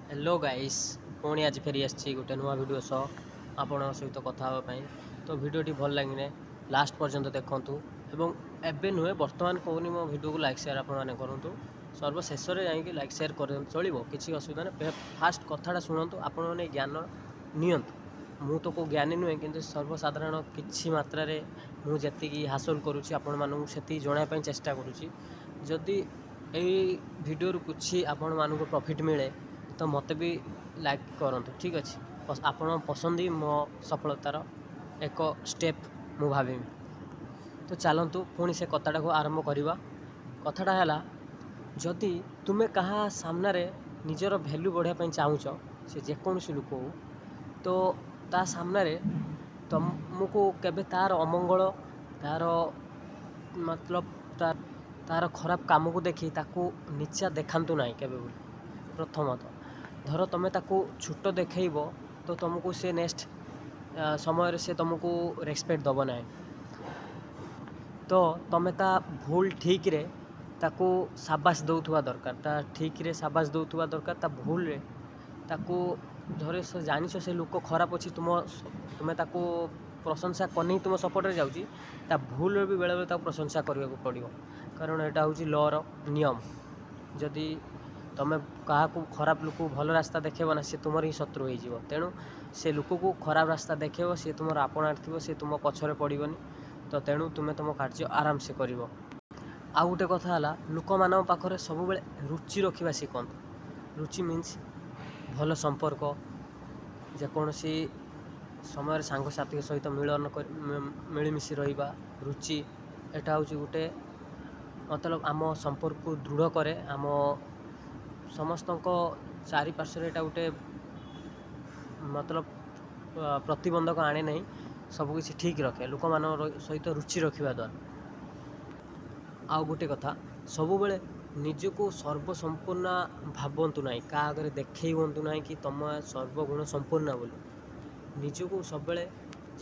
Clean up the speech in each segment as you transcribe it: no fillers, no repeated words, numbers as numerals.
Hello guys, ପୁଣି ଆଜି ଫେରି ଆସିଛି ଗୋଟେ ନୂଆ ଭିଡ଼ିଓ ସହ ଆପଣଙ୍କ ସହିତ କଥା ହେବା ପାଇଁ। ତ ଭିଡ଼ିଓଟି ଭଲ ଲାଗିଲେ ଲାଷ୍ଟ ପର୍ଯ୍ୟନ୍ତ ଦେଖନ୍ତୁ ଏବଂ ଏବେ ନୁହେଁ, ବର୍ତ୍ତମାନ କହୁନି, ମୋ ଭିଡ଼ିଓକୁ ଲାଇକ୍ ସେୟାର ଆପଣମାନେ କରନ୍ତୁ। ସର୍ବଶେଷରେ ଯାଇକି ଲାଇକ୍ ସେୟାର କରନ୍ତୁ, ଚଳିବ, କିଛି ଅସୁବିଧା ନାହିଁ। ଫାଷ୍ଟ କଥାଟା ଶୁଣନ୍ତୁ, ଆପଣମାନେ ଜ୍ଞାନ ନିଅନ୍ତୁ। ମୁଁ ତ କେଉଁ ଜ୍ଞାନୀ ନୁହେଁ, କିନ୍ତୁ ସର୍ବସାଧାରଣ କିଛି ମାତ୍ରାରେ ମୁଁ ଯେତିକି ହାସଲ କରୁଛି, ଆପଣମାନଙ୍କୁ ସେତିକି ଜଣାଇବା ପାଇଁ ଚେଷ୍ଟା କରୁଛି। ଯଦି ଏଇ ଭିଡ଼ିଓରୁ କିଛି ଆପଣମାନଙ୍କୁ ପ୍ରଫିଟ୍ ମିଳେ, ତ ମୋତେ ବି ଲାଇକ୍ କରନ୍ତୁ। ଠିକ୍ ଅଛି, ଆପଣଙ୍କ ପସନ୍ଦ ହିଁ ମୋ ସଫଳତାର ଏକ ଷ୍ଟେପ୍ ମୁଁ ଭାବିବି। ତ ଚାଲନ୍ତୁ, ପୁଣି ସେ କଥାଟାକୁ ଆରମ୍ଭ କରିବା। କଥାଟା ହେଲା, ଯଦି ତୁମେ କାହା ସାମ୍ନାରେ ନିଜର ଭ୍ୟାଲ୍ୟୁ ବଢ଼ାଇବା ପାଇଁ ଚାହୁଁଛ, ସେ ଯେକୌଣସି ଲୋକ ହଉ, ତ ତା ସାମ୍ନାରେ ତୁମକୁ କେବେ ତା'ର ଅମଙ୍ଗଳ, ତା'ର ମତଲବ ତା'ର ଖରାପ କାମକୁ ଦେଖି ତାକୁ ନିଚା ଦେଖାନ୍ତୁ ନାହିଁ କେବେ ବି। ପ୍ରଥମତଃ, ଧର ତୁମେ ତାକୁ ଛୋଟ ଦେଖେଇବ, ତ ତୁମକୁ ସେ ନେକ୍ସଟ ସମୟରେ ସେ ତୁମକୁ ରେସପେକ୍ଟ ଦେବ ନାହିଁ। ତ ତୁମେ ତା ଭୁଲ ଠିକ୍ରେ ତାକୁ ସାବାସ ଦେଉଥିବା ଦରକାର, ତା ଠିକ୍ରେ ସାବାସ ଦେଉଥିବା ଦରକାର, ତା ଭୁଲରେ ତାକୁ ଧରେ ସେ ଜାଣିଛ ସେ ଲୋକ ଖରାପ ଅଛି, ତୁମେ ତାକୁ ପ୍ରଶଂସା କଲେ ହିଁ ତୁମ ସପୋର୍ଟରେ ଯାଉଛି। ତା ଭୁଲରେ ବି ବେଳେବେଳେ ତାକୁ ପ୍ରଶଂସା କରିବାକୁ ପଡ଼ିବ, କାରଣ ଏଇଟା ହେଉଛି ଲର ନିୟମ। ଯଦି ତୁମେ କାହାକୁ, ଖରାପ ଲୋକକୁ ଭଲ ରାସ୍ତା ଦେଖେଇବ ନା, ସେ ତୁମର ହିଁ ଶତ୍ରୁ ହେଇଯିବ। ତେଣୁ ସେ ଲୋକକୁ ଖରାପ ରାସ୍ତା ଦେଖେଇବ, ସେ ତୁମର ଆପଣାର ଥିବ, ସେ ତୁମ ପଛରେ ପଡ଼ିବନି। ତ ତେଣୁ ତୁମେ ତୁମ କାର୍ଯ୍ୟ ଆରାମସେ କରିବ। ଆଉ ଗୋଟେ କଥା ହେଲା, ଲୋକମାନଙ୍କ ପାଖରେ ସବୁବେଳେ ରୁଚି ରଖିବା ଶିଖନ୍ତୁ। ରୁଚି ମିନ୍ସ ଭଲ ସମ୍ପର୍କ, ଯେକୌଣସି ସମୟରେ ସାଙ୍ଗସାଥିଙ୍କ ସହିତ ମିଳନ କରି ମିଳିମିଶି ରହିବା ରୁଚି। ଏଇଟା ହେଉଛି ଗୋଟେ ମତଲବ ଆମ ସମ୍ପର୍କକୁ ଦୃଢ଼ କରେ। ଆମ ସମସ୍ତଙ୍କ ଚାରିପାର୍ଶ୍ୱରେ ଏଇଟା ଗୋଟେ ମତଲବ ପ୍ରତିବନ୍ଧକ ଆଣେ ନାହିଁ, ସବୁକିଛି ଠିକ୍ ରଖେ ଲୋକମାନଙ୍କ ସହିତ ରୁଚି ରଖିବା ଦ୍ୱାରା। ଆଉ ଗୋଟେ କଥା, ସବୁବେଳେ ନିଜକୁ ସର୍ବସମ୍ପୂର୍ଣ୍ଣ ଭାବନ୍ତୁ ନାହିଁ, କାହା ଆଗରେ ଦେଖେଇ ହୁଅନ୍ତୁ ନାହିଁ କି ତୁମ ସର୍ବଗୁଣ ସମ୍ପୂର୍ଣ୍ଣ ବୋଲି। ନିଜକୁ ସବୁବେଳେ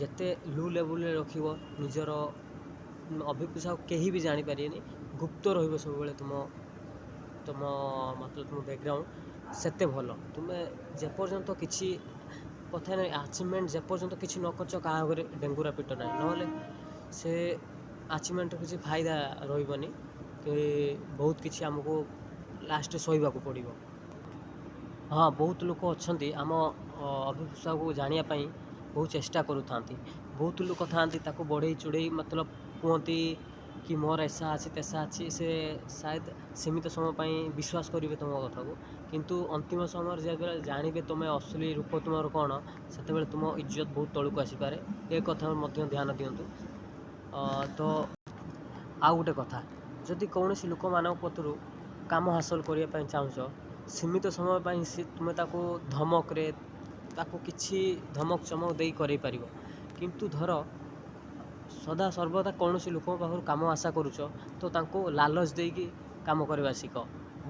ଯେତେ ଲୋ ଲେବୁଲରେ ରଖିବ, ନିଜର ଅଭିପ୍ସାକୁ କେହି ବି ଜାଣିପାରିବେନି, ଗୁପ୍ତ ରହିବ ସବୁବେଳେ ତୁମ ମତଲବ ତୁମ ବ୍ୟାକଗ୍ରାଉଣ୍ଡ, ସେତେ ଭଲ। ତୁମେ ଯେପର୍ଯ୍ୟନ୍ତ କିଛି କଥା ନାହିଁ, ଆଚିଭମେଣ୍ଟ ଯେପର୍ଯ୍ୟନ୍ତ କିଛି ନ କରିଛ, କାହା ଆଗରେ ଡେଙ୍ଗୁରା ପିଟ ନାହିଁ। ନହେଲେ ସେ ଆଚିଭମେଣ୍ଟର କିଛି ଫାଇଦା ରହିବନି କି ବହୁତ କିଛି ଆମକୁ ଲାଷ୍ଟରେ ସହିବାକୁ ପଡ଼ିବ। ହଁ, ବହୁତ ଲୋକ ଅଛନ୍ତି, ଆମ ଅଭିପ୍ସାକୁ ଜାଣିବା ପାଇଁ ବହୁତ ଚେଷ୍ଟା କରୁଥାନ୍ତି। ବହୁତ ଲୋକ ଥାଆନ୍ତି, ତାକୁ ବଢ଼େଇ ଚୁଢ଼େଇ ମତଲବ କୁହନ୍ତି କି ମୋର ଏସା ଅଛି, ତେସା ଅଛି। ସେ ସାୟଦ ସୀମିତ ସମୟ ପାଇଁ ବିଶ୍ୱାସ କରିବେ ତୁମ କଥାକୁ, କିନ୍ତୁ ଅନ୍ତିମ ସମୟରେ ଯେତେବେଳେ ଜାଣିବେ ତୁମେ ଅସଲି ରୂପ ତୁମର କ'ଣ, ସେତେବେଳେ ତୁମ ଇଜ୍ଜତ ବହୁତ ତଳକୁ ଆସିପାରେ। ଏ କଥା ମଧ୍ୟ ଧ୍ୟାନ ଦିଅନ୍ତୁ। ତ ଆଉ ଗୋଟେ କଥା, ଯଦି କୌଣସି ଲୋକମାନଙ୍କ କତିରୁ କାମ ହାସଲ କରିବା ପାଇଁ ଚାହୁଁଛ, ସୀମିତ ସମୟ ପାଇଁ ସେ ତୁମେ ତାକୁ ଧମକରେ, ତାକୁ କିଛି ଧମକ ଚମକ ଦେଇ କରେଇ ପାରିବ। କିନ୍ତୁ ଧର ସଦା ସର୍ବଦା କୌଣସି ଲୋକଙ୍କ ପାଖରୁ କାମ ଆଶା କରୁଛ, ତ ତାଙ୍କୁ ଲାଲଚ ଦେଇକି କାମ କରିବା ଶିଖ।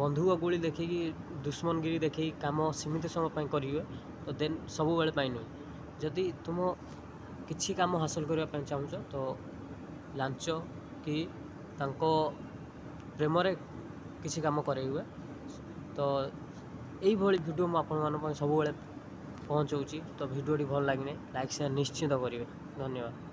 ବନ୍ଧୁକ ଗୁଳି ଦେଖେଇକି, ଦୁଶ୍ମନଗିରି ଦେଖେଇକି କାମ ସୀମିତ ସମୟ ପାଇଁ କରିବେ ତ ଦେନ୍, ସବୁବେଳେ ପାଇଁ ନୁହେଁ। ଯଦି ତୁମ କିଛି କାମ ହାସଲ କରିବା ପାଇଁ ଚାହୁଁଛ, ତ ଲାଞ୍ଚ କି ତାଙ୍କ ପ୍ରେମରେ କିଛି କାମ କରେଇ ହୁଏ। ତ ଏଇଭଳି ଭିଡ଼ିଓ ମୁଁ ଆପଣମାନଙ୍କ ପାଇଁ ସବୁବେଳେ ପହଞ୍ଚଉଛି। ତ ଭିଡ଼ିଓଟି ଭଲ ଲାଗିଲେ ଲାଇକ୍ ସେୟାର ନିଶ୍ଚିତ କରିବେ। ଧନ୍ୟବାଦ।